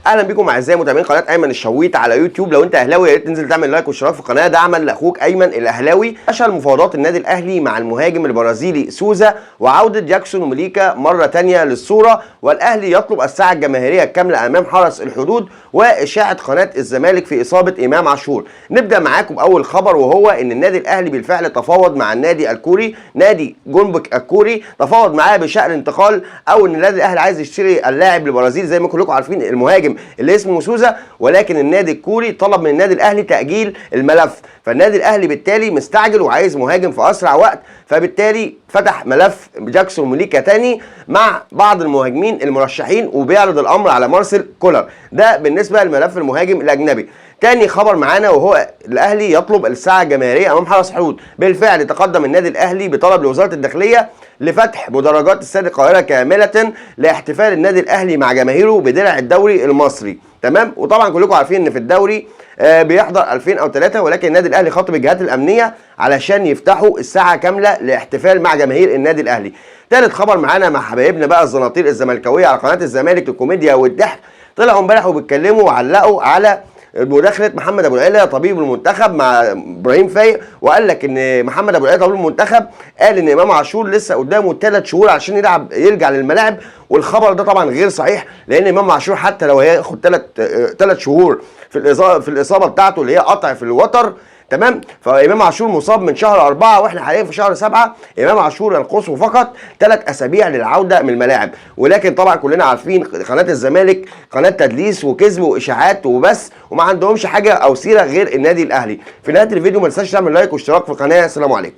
اهلا بكم اعزائي متابعين قناة ايمن الشويط على يوتيوب. لو انت اهلاوي يا ريت تنزل تعمل لايك واشتراك في القناة دعما لاخوك ايمن الاهلاوي. فشل مفاوضات النادي الاهلي مع المهاجم البرازيلي سوزا وعوده جاكسون ومليكا مرة ثانية للصورة، والاهلي يطلب الساعة الجماهيرية الكاملة امام حرس الحدود، واشاعة قناة الزمالك في اصابه امام عاشور. نبدا معاكم باول خبر، وهو ان النادي الاهلي بالفعل تفاوض مع النادي الكوري، نادي جونبوك الكوري، تفاوض معاه بشان انتقال او ان النادي الاهلي عايز يشتري اللاعب البرازيلي زي ما كلكم عارفين المهاجم اللي اسمه سوزا، ولكن النادي الكوري طلب من النادي الاهلي تاجيل الملف. فالنادي الاهلي بالتالي مستعجل وعايز مهاجم في اسرع وقت، فبالتالي فتح ملف جاكسون موليكا تاني مع بعض المهاجمين المرشحين وبيعرض الامر على مارسيل كولر. ده بالنسبة لملف المهاجم الاجنبي. تاني خبر معانا وهو الاهلي يطلب الساعة الجماهيرية امام حرس حدود. بالفعل تقدم النادي الاهلي بطلب لوزارة الداخلية لفتح مدرجات استاد القاهرة كاملة لاحتفال النادي الاهلي مع جماهيره بدرع الدوري المصري. تمام، وطبعا كلكم عارفين ان في الدوري بيحضر 2000 او 3، ولكن النادي الاهلي خاطب الجهات الامنية علشان يفتحوا الساعة كاملة لاحتفال مع جماهير النادي الاهلي. ثالث خبر معانا مع حبايبنا بقى الزناطير الزملكاويه على قناة الزمالك للكوميديا والضحك، طلعوا امبارح وبيتكلموا وعلقوا على مداخله محمد ابو العلا طبيب المنتخب مع ابراهيم فايق، وقال لك ان محمد ابو العلا طبيب المنتخب قال ان امام عاشور لسه قدامه 3 شهور عشان يلعب يرجع للملاعب، والخبر ده طبعا غير صحيح، لان امام عاشور حتى لو هياخد 3 شهور في الاصابة بتاعته اللي هي قطع في الوتر، تمام، فامام عاشور مصاب من شهر 4 واحنا حاليا في شهر 7، امام عاشور ينقصه فقط 3 اسابيع للعودة من الملاعب. ولكن طبعا كلنا عارفين قناة الزمالك قناة تدليس وكذب واشاعات وبس، وما عندهمش حاجة او سيره غير النادي الاهلي. في نهاية الفيديو ما تنساش تعمل لايك واشتراك في القناة. السلام عليكم.